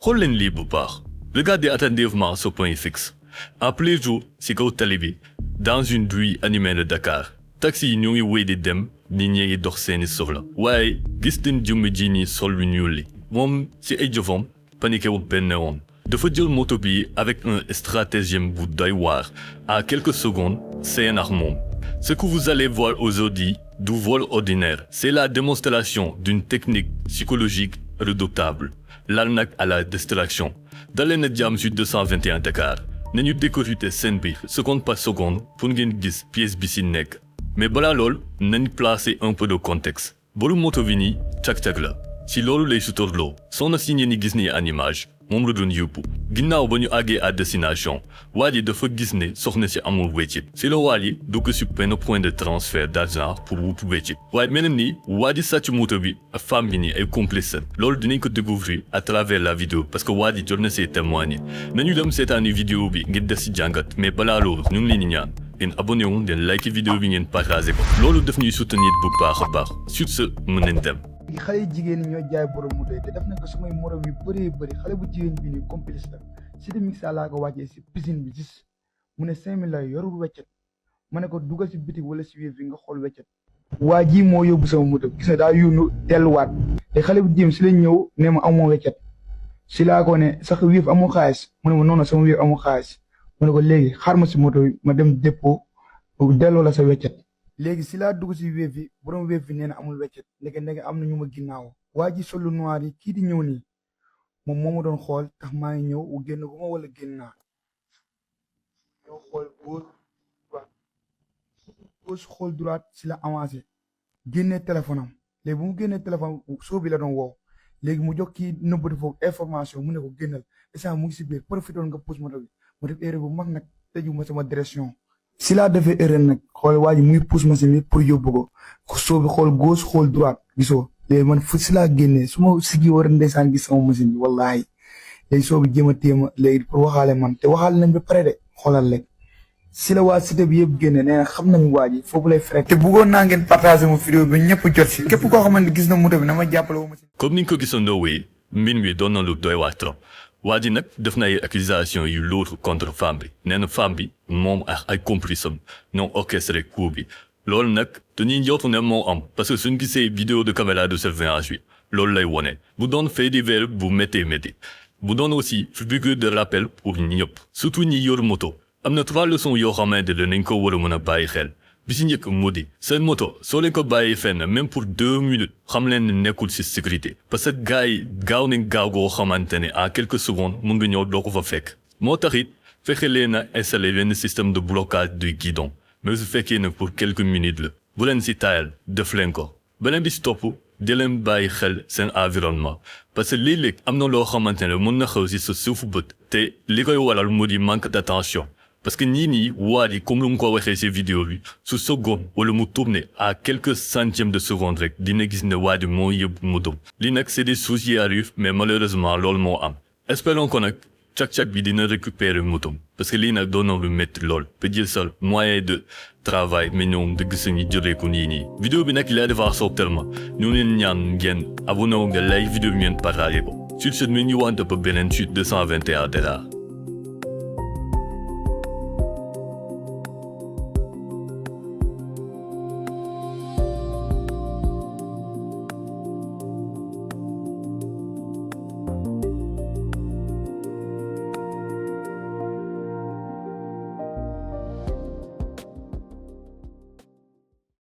xool leen lii bu baax. Regardez attentivement ce point fixe. En plein jour ci kaw tali bi dans une rue animée de Dakar taxi yi ñu ngi wéy di dem nit ñi ngi dox seeni soxla waaye gis nañ jëmm ji nii sol lu ñuul li moom ci ay jëfam paniqué wu benn woon dafa jël moto bi avec un stratagème bu doy waar à quelques secondes seen ak moom. Ce que vous allez voir aujourd'hui du vol ordinaire c'est la démonstration d'une technique psychologique redoutable l'arnaque à la distraction. dalee na jàmm sur 221 Dakar nañu décortiquer scène bi seconde par seconde pour ngeen gis pièce bi ci nekk mais balaa lool nañ placer un peu de contexte boru moto bi nii cag-cag la ci loolu lay suturloo soxna si ngeen ni gis ni en image moom la doon yóbbu ginnaaw ba ñu àggee à destination waa ji dafa gis ne soxna si amul weccit si la waa ji dugg si benn point de transfert d'argent pour wut weccit waaye mel ni waa ji sàcc moto bi ak femme bi nii ay complice loolu dinañ ko découvrir à travers la vidéo parce que waa ji jot na see témoigner nañu dem seetaani vidéo bi ngir des si jàngat mais balaa loolu ñu ngi leen di ñaan ngeen abonné wu ngeen like vidéo bi ngeen partagé ko loolu daf ñuy soutenir bu baax a baax sur ce mën nañ dem. xale yu jigéen ñi ñoo jaay borom moto yi te def nañ ko samay morom yu bëree bëri xale bu jigéen bi nii complice la si di mixa laa ko wàccee si piscine bi gis mu ne 5000 la yorul weccet ma ne ko dugal si bitik wala si wéef bi nga xool weccet waa ji moo yóbbu sama moto gis na daa yónnu delluwaat te xale bu jigéen si lañ ñëw ne ma amoo weccet si laa ko ne sax wéef amoo xaalis mu ne ma noonu sama wéef amoo xaalis ma ne ko léegi xaar ma si moto bi ma dem dépôt delloo la sa weccet léegi si laa dugg si wéef bi borom wéef bi nee na amul weccet ndeke am na ñu ma ginnaaw waa ji solu noir yi kii di ñëw nii moom moo ma doon xool tax maa ngi ñëw u génn gu ma wala génn naa ñoo xool gauche xool droite si la avancé génnee téléphone am léegi bu mu génnee téléphone soo bi la doon woo léegi mu jox kii nëbbati foofu information mu ne ko génnal instant mu ngi si biir profité nga pousse moto bi ma def erreur bu mag nag tëju ma sama direction si laa defee erreur nag xool waa ji muy pousse machine bi pour yóbbu ko soo bi xool gauche xool droite gisoo léegi man fu si laa génnee su ma sigi war a ndeysaan gis sama machine bi wallahi léegi soo bi jéem a téema léegi pour waxaale man te waxaale nañ ba pare de xoolal rek si la waa cité bi yëpp génne nee na xam nañ waa ji foofu lay fekk te bëggoon naa ngeen partager mu vidéo bi ñëpp jot si képp koo xamante gis na moto bi na ma jàppale wu machine. Comme ni nga ko gisandoo wéy mbir mi doon na lu doy waar trop waa ji nag def na ay accusation yu lourd contre femme bi nee na femme bi moom ak ay complice am ñoo orchestré coup bi loolu nag dañuy njortu ne moo am parce que suñ gisee vidéo de caméra de surveillance bi loolu lay wone bu doon fait divers bu métti bu doon aussi figure de rappel pour ñëpp surtout ñi yor moto am na 3 leçons yoo xamante ne nañ ko war a mën a bàyyi xel bi si njëkk moo di seen moto soo leen ko bàyyi fenn même pour 2 minutes xam leen ne nekkul si sécurité parce que gars yi gaaw nañ gaaw goo xamante ne en quelques secondes mun nga ñëw doo ko fa fekk moo tax it fexe leen a installé benn système de blocage du guidon mais su fekkee ne pour quelques minutes la bu leen si taayal def leen ko beneen bi si topp di leen bàyyi xel seen environnement parce que léeg-léeg am na loo xamante ne mën na xew si sa suufu bët te li koy waral moo di manque d'attention parce que ñii nii waa ji comme lu mu ko waxee ci vidéo bi su soggoon wala mu tourné à quelques centièmes de seconde rek dina gis ne waa ji moo yëbbu motom li nag c'est des choses qui arrivent mais malheureusement loolu moo am espérons ko nag cag-cag bi dina récupérer motom parce que lii nag doon na lu métti lool ba jël sa moyen de travail mais ñoom dëgg sa ñi jëlee ko nii vidéo bi nag il a defar soog tellement ñu leen ñaan ngeen abonné wu nga like vidéo bi ngeen partagé ko sur ce ñu ñëwaat ba beneen sur 221 Dakar